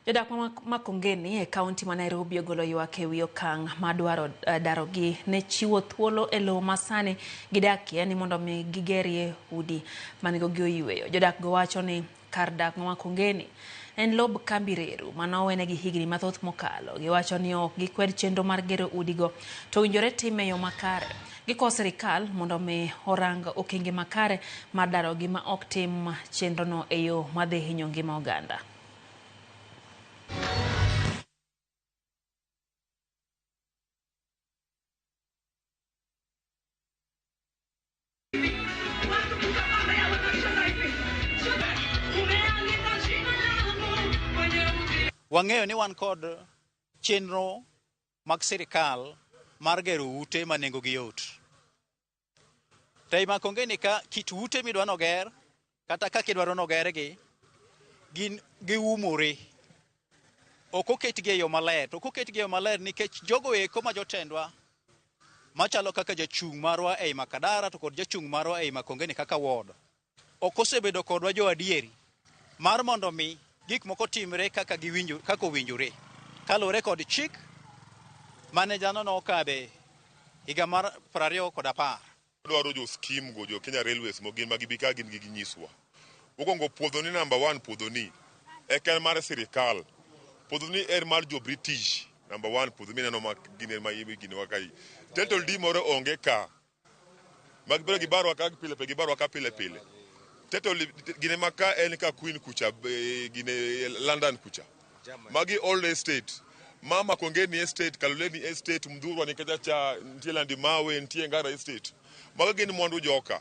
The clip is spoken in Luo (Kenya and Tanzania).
Jodak ma Makongeni e kaunti ma Nairobi ogolo ywak e wi okang' ma dwaro darogi ne chiwo thuolo e lowo ma sani gidakie ni mondo mi gigerie udi manengogi oyweyo. Jodak go wacho ni kar dak ma Makongeni en lob kambi reru mane owenegi higni mathoth mokalo. Giwacho ni ok gikwed chenro mar gero udigo to owinjore time e yo makare. Gikwayo sirikal mondo mi orang okenge makare mar darogi ma ok tim chenrono e yo madhi hinyo ngima oganda. Wang'eyo ni wan kod chenro mag sirikal mar gero ute ma nengogi yot. To ei Makongeni ka kit ute midwa noger kata kaka idwaro nogergi gin giumore. Ok oketgi e yo maler. To ok oketgi e yo maler nikech jogo eko ma jotendwa machalo kaka jachung' marwa ei Makadara to kod jachung' marwa ei Makongeni kaka ward ok osebedo kodwa jo adieri mar mondo mi gik moko timre kaka giwinjo kaka owinjore kaluwore kod chik mane dhano nokadhe higa mar 2010. Dwaro jo scheme go jo Kenya Railways mo gin ma gibi ka gin gi ginyiswa. Mokwongo puodho ni number one puodho ni ek en mar sirikal. Puodho ni en mar jo British number one puodho mineno ma gine ma gine wa kai. Title deed moro onge ka. Mag bedo gibarwa ka pile pile gibarwa ka pile pile. Title gine ma ka en ka Queen kucha gine London kucha. Magi old estate. Ma Makongeni estate, Kaloleni estate, Mdhurwa ni kacha cha, nitie Landi Mawe, nitie Ngara estate. Mago gin mwandu joka.